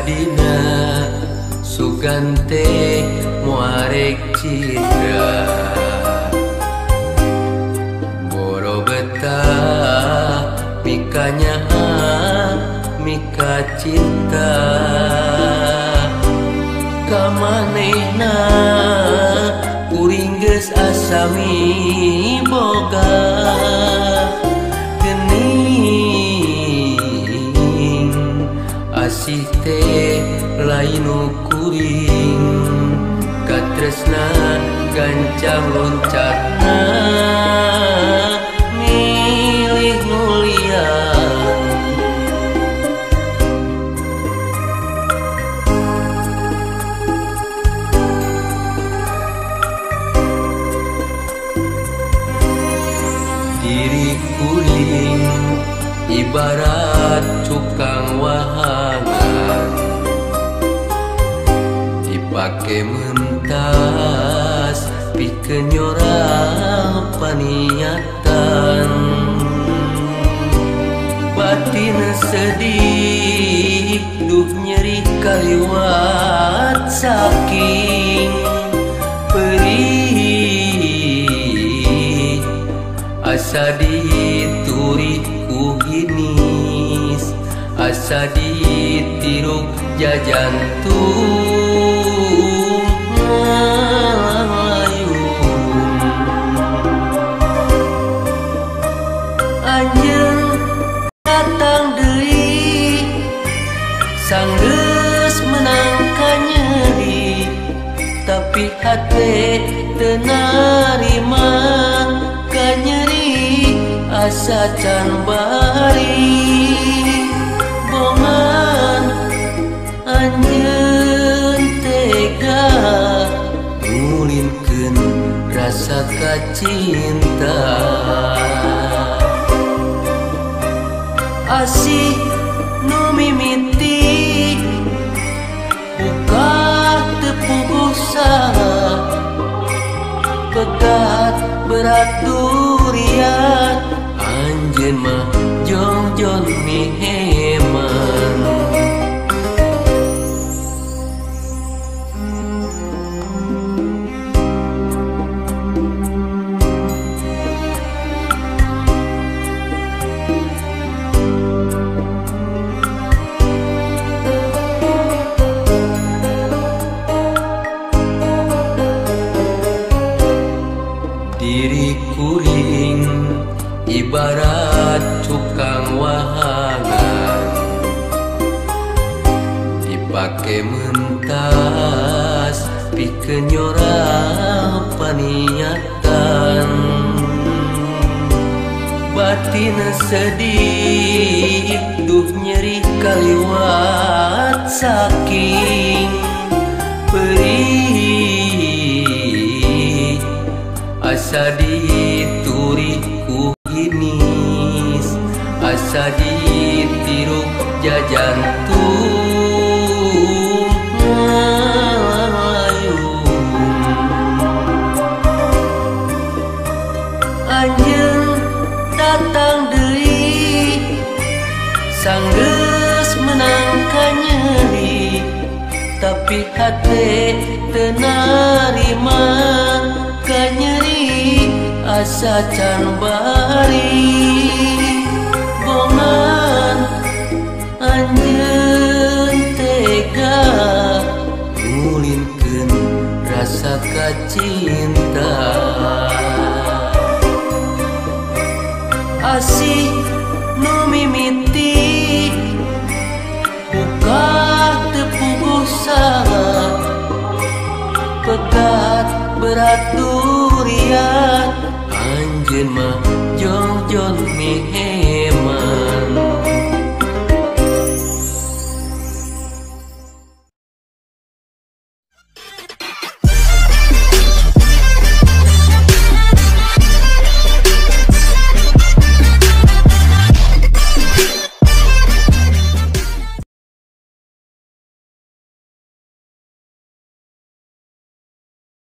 Tadina sugan teh moarek citra boro betah mikanya mika cinta kamanehna kuring geus asa miboga geuning asih teh lain kuring katresna gancang loncatna milih nulian diri kuring ibarat cukang wahangan dipake mentas pikeun nyorang paniatan batin sedih duh nyeri kaliwat saking perih asa dituri ku hinis asa ditiruk jajantung anjeun datang deui sanggeus menang kanyeri tapi hate teu narima kanyeri asa can bari bongan anjeun tega ngulinkeun rasa kacinta asih nu mimiti buka teu puguh saha pegat berat durian anjeun mah jongjon miheman. Diri kuring ibarat cukang wahangan dipake mentas pikeun nyorang paniatan batin sedih duh nyeri kaliwat saking perih asa dituri ku hinis asa ditiruk jajantung ngayung anjeun datang deui sanggeus menang kanyeri tapi hate teu narima kanyeri asa can bari bongan anjeun tega ngulinkeun rasa kacinta asih nu mimiti buka teu puguh saha pegat berat durian anjeun mah jongjon mihe.